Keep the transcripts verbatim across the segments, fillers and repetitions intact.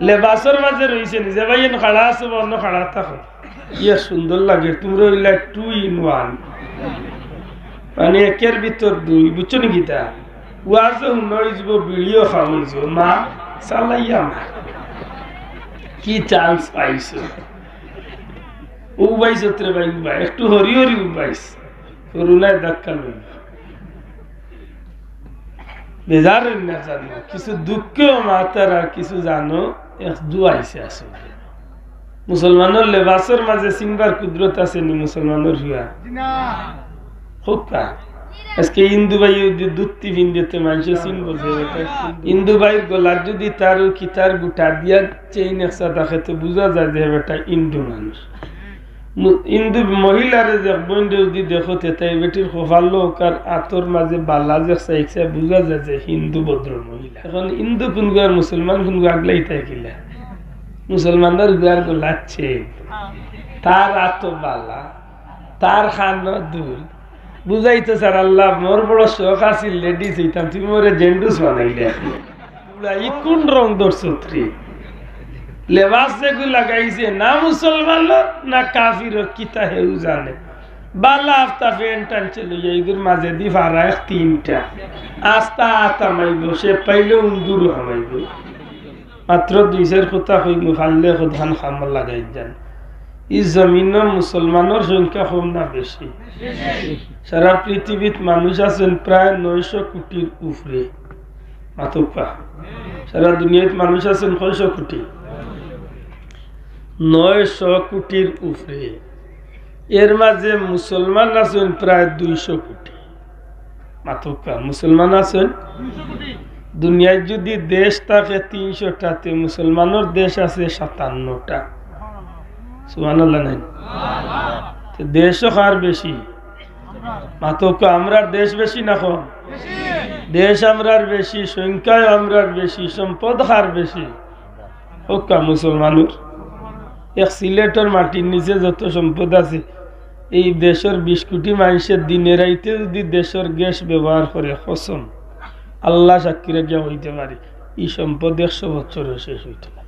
লেবাসর মাঝে রইছে নি, যে ভাই এন খাড়া আছে বা অন্য খাড়া থাকো, ইয়া সুন্দর লাগে, তোমরা অইলা টু ইন ওয়ান, মানে একের ভিতর দুই, বুঝছো নি কিতা? ওয়াজও হুনা অইযিবো, বিড়িও খাওয়া অইযিবো, মা চালাইয়া মা, কি চান্স পাইছো? উবাইছ রে ভাই, উবাই, একটু হরি হরি উবাইছ, করোনায় ধাক্কা লইল। বেজার অইন না জানো, কিছু দুঃখেও মাতার আর কিছু জানো, এক জুয়া আইছে আসলে। মুসলমানর লেবাসর মাঝে চিনবার কুদরত আছে নি মুসলমানর হুয়া? খুব কা। আজকে হিন্দু ভাই যদি ধুতি পিন্দেতে মানুষে চিনবো যে বেটা হিন্দু। হিন্দু ভাইর গলার যদি তার ওই কিতার গুটা দিয়া চেইন একসা থাকে তো বুঝা যায় যে বেটা হিন্দু মানুষ। মু-, হিন্দু মহিলারে যে বইনরে যদি দেখো, তে তাই বেটির কপালো ওকার আতর মাঝে বালা যে চাইছে, বুঝা যায় যে হিন্দু ভদ্র মহিলা। এখন হিন্দু কোন গো আর মুসলমান কোন গো আগলাই তাই কিলা? মুসলমানর গুয়ার গো লাগছে, তার আতো বালা, তার খানো দুল। বুঝাইতে স্যার আল্লাহ, মোর বড় শখ আছিল লেডিস হইতাম, তুমি মোরে জেন্ডুস বানাইলে। বুড়া, ই কোন রং ধরছত রে? লেবাস যেগু লাগাইছে, না মুসলমান না কাফির, কিতা হেউ জানে। বালা আফতা প্যান্ট টানছে লইয়া, ইগুর মাঝে দি ফারা এক তিনটা। আস্তা আত হামাইবো, সে পাইলে উন্দুর হামাইবো। মাত্র দুই চাইর কথা কইমু, ফাললে কতখান কামো লাগাই যান। ই জমিনো মুসলমানর সংখ্যা কম না বেশি? সারা পৃথিবীত মানুষ আছেন প্রায় নয়শো কোটির উপরে। মাতউক্কা। সারা দুনিয়াত মানুষ আছেন কয়শো কোটি? নয়শো কোটির উপরে। এর মাঝে মুসলমান আছেন প্রায় দুইশো কোটি। মাতউক্কা, মুসলমান আছেন? দুনিয়াত যদি দেশ থাকে তিনশোটা, তে মুসলমানর দেশ আছে সাতান্নটা। সুবহানাল্লাহ নাই? তে দেশও কার বেশি? মাতউক্কা, আমরার দেশ বেশি না কম? দেশ আমরার বেশি, সংখ্যায় আমরার বেশি, সম্পদ কার বেশি? কউক্কা মুসলমানর। এক সিলেটর মাটির নিচে যত সম্পদ আছে, এই দেশর বিশ কোটি মানুষে দিনে রাইতে যদি দেশর গ্যাস ব্যবহার করে, কসম, আল্লাহ সাক্ষী রাখিয়া কইতে পারি, ই সম্পদ একশো বছরও শেষ হইতো না।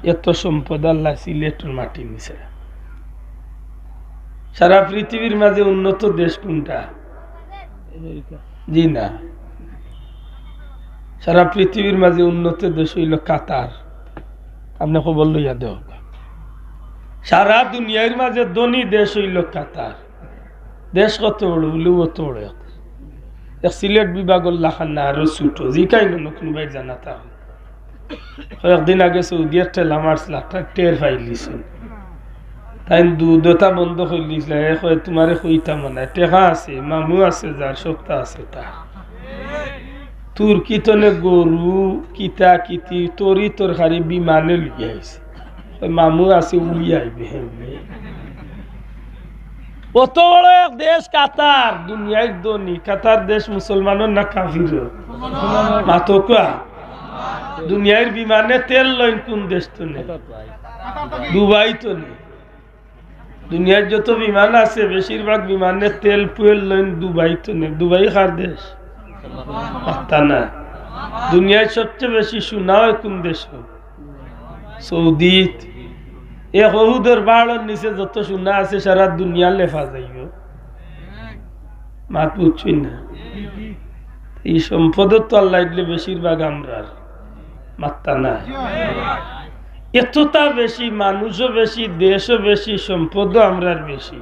এত সম্পদ আল্লাহ সিলেটর মাটির নিচে। সারা পৃথিবীর মাঝে উন্নত দেশ কোনটা? জি না। সারা পৃথিবীর মাঝে উন্নত দেশ হইল কাতার। আপনি খবর লইয়া দেও। সারা দুনিয়ার মাঝে ধনী দেশ হইল কাতার। দেশ কত বড়? বলে অত বড় এক। এক সিলেট বিভাগর লাখান না, আরো ছোট। জিকাই না, নতুন বাইর জানা তা। কয়েকদিন আগে সৌদিয়ে ঠেলা মারছিল, তা টের পাইলিছইন। তাইন দুধ ওটা বন্ধ করিলিছলা, এ কয়, "তোমারে কইতাম না, টেকা আছে, মামু আছে, যার সপ্তাহ আছে তা।" তুর্কি তনে গরু, কিতা কিতি, তরি তরকারি বিমানে লইয়া আইছে। ওই মামু আছে, উড়ি আইবে, হে উড়ি। অত বড় এক দেশ কাতার, দুনিয়ার ধনী। কাতার দেশ মুসলমানর না কাফিরর? মাতউক্কা। দুনিয়ার বিমানে তেল লইন কোন দেশ তনে? দুবাই তনে। দুনিয়ার যত বিমান আছে, বেশিরভাগ বিমানে তেল ফুয়েল লইন দুবাই তনে। দুবাই কার দেশ? পাত্তা না। দুনিয়ার সবচেয়ে বেশি সোনা হয় কোন দেশ? সৌদিত। এ অহুদর পাহাড়র নিচে যত সোনা আছে, সারা দুনিয়া লেফা যাইব। মাত বুঝছইন না? এই সম্পদও তো আল্লাহ দিলে বেশিরভাগ আমরার, মাত্তা না। এতটা বেশি, মানুষও বেশি, দেশও বেশি, সম্পদও আমরার বেশি।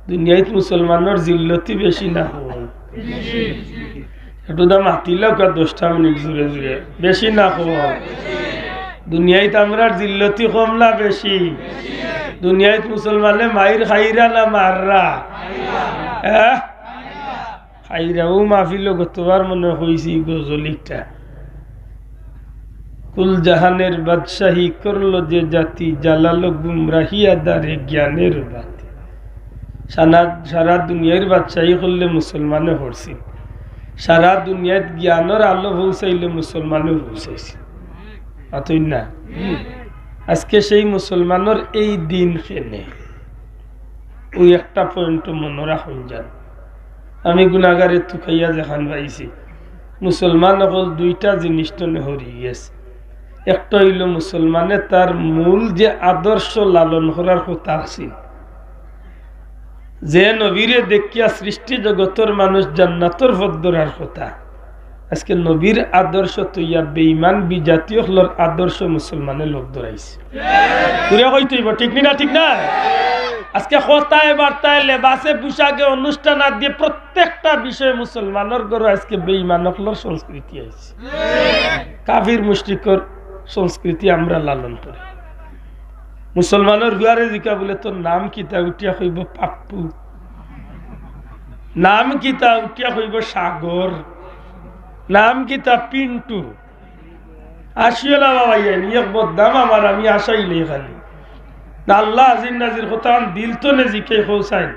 দুনিয়াত মুসলমানর জিল্লতি বেশি না কম? একটু দা মাতিলাও কা দশটা মিনিট জুড়ে জুড়ে, বেশি না কম? দুনিয়াত আমরার জিল্লতি কম না বেশি? দুনিয়াত মুসলমানে মাইর খাইরা না মাররা? হ্যাঁ, খাইরা। ও মাহফিলো গতবার মনে কইছি গজল একটা, "কুল জাহানের বাদশাহী করলো যে জাতি, জ্বালালো গুমরাহি আধারে জ্ঞানের বাতি।" সারা, সারা দুনিয়ার বাদশাহী করলে মুসলমানে করছি, সারা দুনিয়াত জ্ঞানর আলো পৌঁছাইলে মুসলমানে পৌঁছাইছে। মাতইন না? আজকে সেই মুসলমানর এই দিন কেনে? ওই একটা পয়েন্ট মনে রাখুন যান। আমি গুনাগারে তুকাইয়া যেখান পাইছি, মুসলমান অকল দুইটা জিনিস তনে হরি গেছে। একটা অইলো মুসলমানে তার মূল যে আদর্শ লালন করার কথা আছিল, যে নবীরে দেখিয়া সৃষ্টি জগতর মানুষ জান্নাতর পথ ধরার কথা, আজকে নবীর আদর্শ থইয়া বেঈমান বিজাতি অকলর আদর্শ মুসলমানে লগ ধরাইছে। পুরা কইতে অইবো, ঠিক নি না? ঠিক না? আজকে কথায় বার্তায়, লেবাসে পোশাকে, অনুষ্ঠান আদিয়ে প্রত্যেকটা বিষয়ে মুসলমানর ঘরো আজকে বেঈমান অকলর সংস্কৃতি আইছে। কাফির মুশরিকর সংস্কৃতি আমরা লালন করি। মুসলমানর হুয়ারে জিকা বুলে, "তোর নাম কিতা?" উঠিয়া কইবো, "পাপ্পু।" নাম কিতা? উঠিয়া কইবো, "সাগর।" নাম কিতা? "পিন্টু।" আসিও না বাবা, ইয়ানি এক বদনাম আমার, আমি আসাইলে খালি। না, আল্লাহ আজির নাজির কথা আন দিল তো নে জিকে খোসাইন।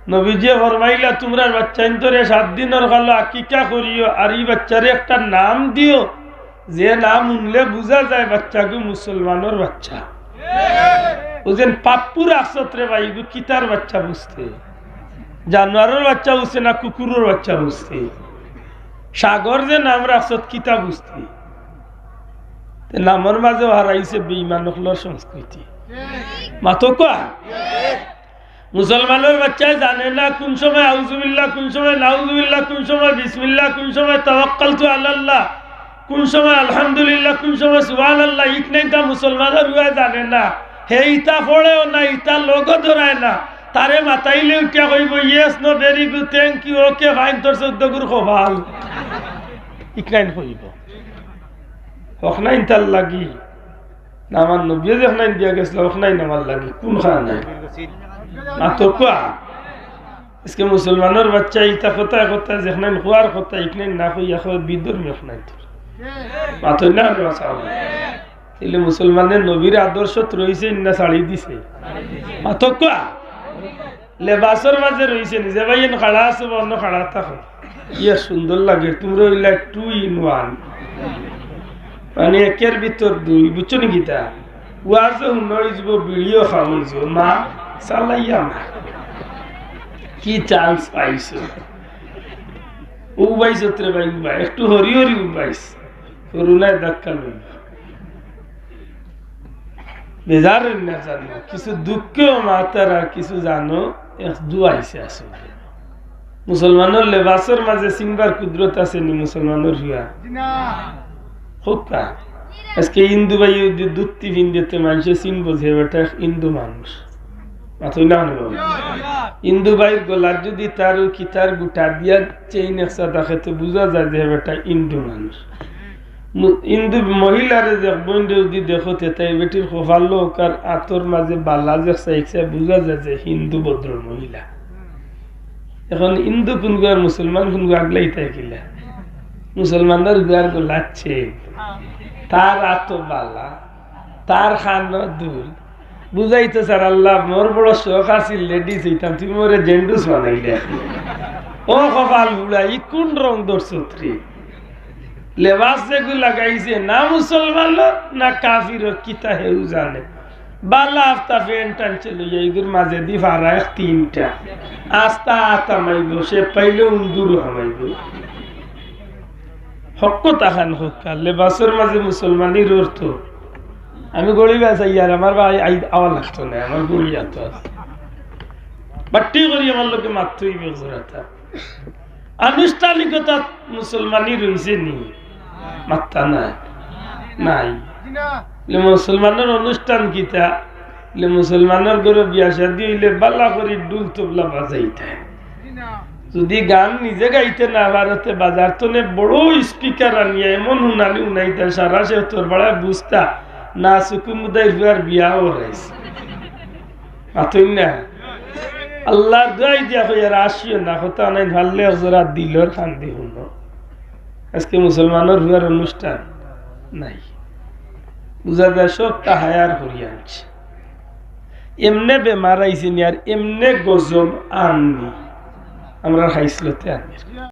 নবীজিয়ে ফরমাইলা, "তুমরার বাচ্চাইন্তরে সাত দিনর কালো আকিকা করিও, আর ই বাচ্চারে একটা নাম দিও, যে নাম হুনলে বুঝা যায় বাচ্চাগু মুসলমানর বাচ্চা।" ও যেন পাপ্পু রাখছত রে ভাই, ইগু কিতার বাচ্চা বুঝতে? জানোয়ারর বাচ্চা বুঝতে না কুকুরর বাচ্চা বুঝতে? সাগর যে নাম রাখছত কিতা বুঝতে? তে নামর মাঝেও হারাইছে বেঈমান অকলর সংস্কৃতি। মাতো কোয়া? মুসলমানর বাচ্চায় জানে না কোন সময় আউজুবিল্লাহ, কোন সময় নাউজুবিল্লাহ, কোন সময় বিসমিল্লাহ, কোন সময় তাওয়াক্কালতু আলাল্লাহ, কোন সময় আলহামদুলিল্লাহ, কোন সময় সুবহানাল্লাহ। ইকনাইনতা মুসলমানর হুয়ায় জানে না। হে ইতা পড়েও না, ইতা লগো ধরায় না। তারে মাতাইলে উঠিয়া কইবো, "Yes, no, very good, thank you, okay, fine, তোর চৌদ্দ গুর কপাল।" ইকনাইন কইবো। হকনাইন তার লাগি। না, আমার নবীয়ে যেখানে দিয়া গেছিল, ওখানে আমার লাগি। কোন খান নাই? মাতো কোয়া? আজকে মুসলমানর বাচ্চা ইতা কথা কথা যেখানে খোয়ার কথা, ইখানে না কই, এখন বিধর্মী ওখানে তো। মাতো না, আমি বাঁচা হবে। তাইলে মুসলমানের নবীর আদর্শ রইছে না ছাড়ি দিছে? মাতো কোয়া? লেবাসর মাঝে রইছে নি, যে ভাই এন খাড়া আছে বা অন্য খাড়া থাকো। ইয়া সুন্দর লাগে, তোমরা হইলা two in one, মানে একের ভিতর দুই, বুঝছো নি কিতা? ওয়াজও হুনো অইযিবো, বিড়িও খাওয়া অইযিবো, মা চালাইয়া মা। কি chance পাইছো? উবাইছ রে ভাই, উবাই, একটু হরি হরি উবাইছ, করুণায় ধাক্কা লইব। বেজার অইন না জানো, কিছু দুঃখেও মাতার আর কিছু জানো, এক জুয়াইছে আসলে। মুসলমানর লেবাসর মাঝে চিনবার কুদরত আছে নি মুসলমানর হুয়া? জি না। হোক না। আজকে হিন্দু ভাই যদি ধুতি পিন্দেতে মানুষে চিনবো যে বেটা হিন্দু মানুষ। মাতই না কেনে বাবা? হিন্দু ভাইর গলার যদি তার ওই কিতার গুটা দিয়া চেইন একসা থাকে তো বুঝা যায় যে বেটা হিন্দু মানুষ। মু-, হিন্দু মহিলারে যে বোন যদি দেখো তে তাই বেটির কপাল লোক আর আতর মাঝে বালা যে চাইছে বুঝা যায় যে হিন্দু ভদ্র মহিলা। এখন হিন্দু কোন গো আর মুসলমান কোন গো আগলাই তাই কিলা? মুসলমানর গুয়ার গো লাগছে, তার আতো বালা, তার খানো দুল, বুঝাইতো স্যার আল্লাহ, মোর বড় শখ আছিল লেডিস হইতাম, তুমি মোরে জেন্ডুস বানাইলে। ও কপাল বুড়া, ই কোন রং ধরছত রে? লেবাস যেগু লাগাইছে, না মুসলমানর না কাফিরর, কিতা হেউ জানে। বালা আফতা প্যান্ট টানছে লইয়া, ইগুর মাঝে দি ফারা এক তিনটা। আস্তা আত হামাইব, সে পাইলে উন্দুর হামাইব। হক কথা খান হোক, লেবাসর মাঝে মুসলমানির অর্থ। আমি গরিব আছি, ইয়ার আমার ভাই আই-, আওয়া লাগতো না, আমার গরিব এত আছে। বাট্টি করি আমার লোকে মাততে হইবে জোরাতা। আনুষ্ঠানিকতা মুসলমানি রইছে নি? মাত্তা নাই, নাই। লে মুসলমানর অনুষ্ঠান কিতা? লে মুসলমানর ঘরো বিয়া শাদি হইলে বালা করি ঢুল তবলা বাজাইতা। যদি গান নিজে গাইতে না পারো তে বাজার তনে বড় স্পিকার আনিয়া এমন হুনানি হুনাইতা, সারা সে তোর বাড়ায় বুঝতা না সুকুমুদাই হুয়ার বিয়া ওরাইছে। মাতইন না। আল্লাহর দোয়াই দিয়া কইয়ার আসিও না, কথা নাই, পারলে এক জোড়া দিলর কান্দি হুনো। আজকে মুসলমানর হুয়ার অনুষ্ঠান নাই, বুঝা যায় সবটা হায়ার করিয়া আনছে। এমনে বেমার আইছে নি, আর এমনে গজব আননি, আমরা খাইছলতে আনি।